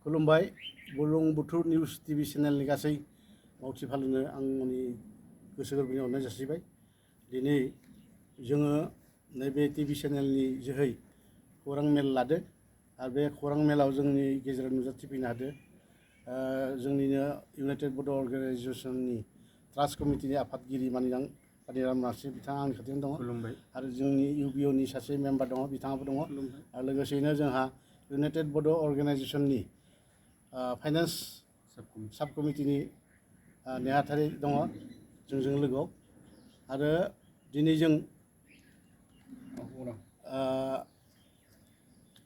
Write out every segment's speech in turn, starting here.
खुलुमबाय Burlungbuthur news TV चेनेलनि गासै मावथि फालोनो आंनि गोसो गोरबोनि अननाय जासिबाय। दिनै जोङो नैबे टिभि चेनेलनि जोहै खौरां मेल लादो आरो बे खौरां मेलाव जोंनि गेजेराव नुजाथिफैनो हादो जोंनिनो इउनाइटेड बड' अर्गानाइजेसननि ट्रास्ट कमिटिनि आफादगिरि मानिरां पानिराम नार्सि बिथाङा आंनि खाथियावनो दङ। खुलुमबाय। आरो जोंनि इउबिअनि सासे मेम्बार दङ, बिथाङाबो दङ। आरो लोगोसेयैनो जोंहा इउनाइटेड बड' अर्गानाइजेसननि फाइनान्स साब कमिटिनि नेहाथारि दङ जोंजों लोगोआव। आरो दिनै जों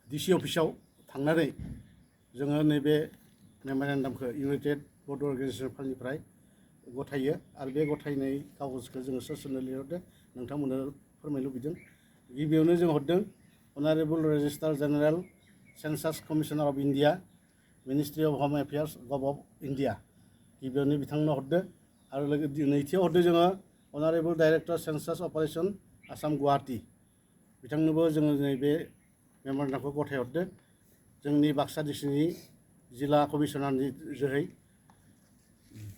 डिसि अफिसाव थांनानै जोङो नैबे मेम'रेन्डामखौ इउनाइटेड बड' अर्गानाइजेसनफोरनिफ्राय गथायो आरो बे गथायनाय कागजखौ जोङो सोरनो लिरहरदों नोंथांमोननो फोरमायनो लुबैदों। गिबियावनो जों हरदों honourable registrar general census commissioner of India, ministry of home affairs, gov of India, गिबियावनो बिथांनो हरदों। आरो नैथियाव हरदों जोङो honourable director census operation Assam Guwahati, बिथांनोबो जोङो नैबे मेम'रेन्डामखौ गथायहरदों जोंनि बाक्सा डिस्ट्रिक्टनि जिल्ला कमिशनारनि जोहै।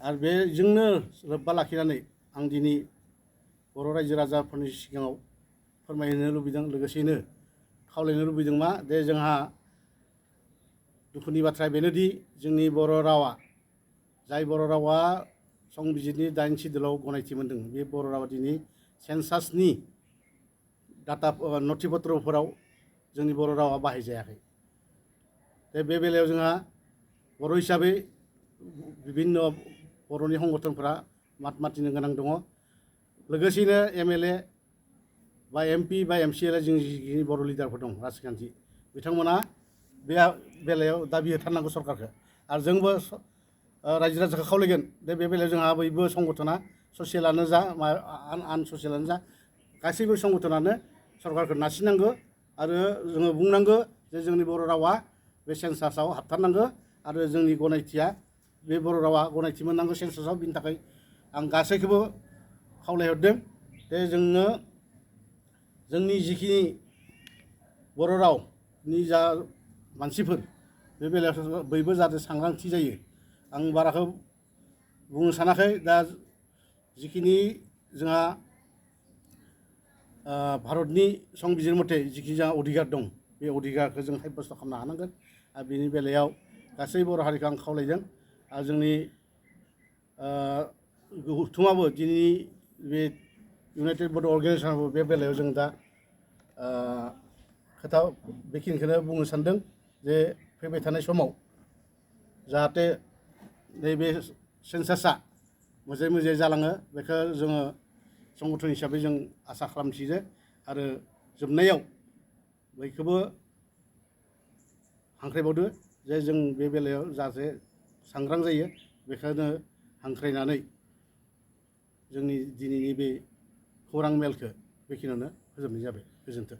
आरो बेजोंनो लोब्बा लाखिनानै आं दिनै बर' रायजो राजाफोरनि सिगाङाव फोरमायनो लुबैदों, लोगोसेयैनो खावलायनो लुबैदों मा दे जोंहा दुखुनि बाथ्राया बेनोदि जोंनि बर' रावा, जाय बर' रावा संबिजितनि 8 सिदुलाव गनायथि मोनदों, बे बर' रावा दिनै सेन्सासनि डाटा नथिपत्रफोराव जोंनि बर' रावा बाहायजायाखै। बे बेलायाव जोंहा बर' हिसाबै बिभिन्न बर'नि संगठनफोरा मात मातिनो गोनां दङ। लोगोसेयैनो एमएलए बा एमपि बा एमसिएल जोंनि बर' लिडारफोर दं, राजखान्थि बिथांमोना बे बेलायाव दाबि होथारनांगौ सरकारखौ। आरो जोंबो रायजो राजाखौ खावलायगोन दे बे बेलायाव जोंहा बयबो संगठना ससियेलानो जा आन ससियेलानो जा गासैबो संगठनानो सरकारखौ नारसिननांगौ आरो जोङो बुंनांगौ जे जोंनि बर' रावा बे सेन्सासाव हाबथारनांगौ आरो जोंनि गनायथिया बे बर' रावा गनायथि मोननांगौ सेन्सासाव। बिनि थाखाय आं गासैखौबो खावलायहरदों जे जोंनो जोंनि जिखिनि बर' रावनि जा मानसिफोर बे बेलायाव बयबो जाहाथे सांग्रांथि जायो। आं बाराखौ बुंनो सानाखै, दा जिखिनि जोंहा भारतनि संबिजिर मथे जिखिनि जोंहा अधिकार दं, बे अधिकारखौ जों साब्यस्त खालामनो हानांगोन। आरो बेनि बेलायाव गासै बर' हारिखौ आं खावलायदों। आरो जोंनि गौथुमाबो दिनै बे इउनाइटेड बड' अर्गानाइजेसनाबो बे बेलायाव जों दा खोथा बेखिनिखौनो बुंनो सानदों जे फैबाय थानाय समाव जाहाथे नैबे सेन्सासा मोजाङै मोजाङै जालाङो, बेखौ जोङो संगठन हिसाबै जों आसा खालामथियो। आरो जोबनायाव बयखौबो हांख्रायबावदो जे जों बे बेलायाव जाहाथे सांग्रां जायो, बेखायनो हांख्रायनानै जोंनि दिनैनि बे खौरां मेलखौ बेखिनियावनो फोजोबनाय जाबाय। गोजोन्थों।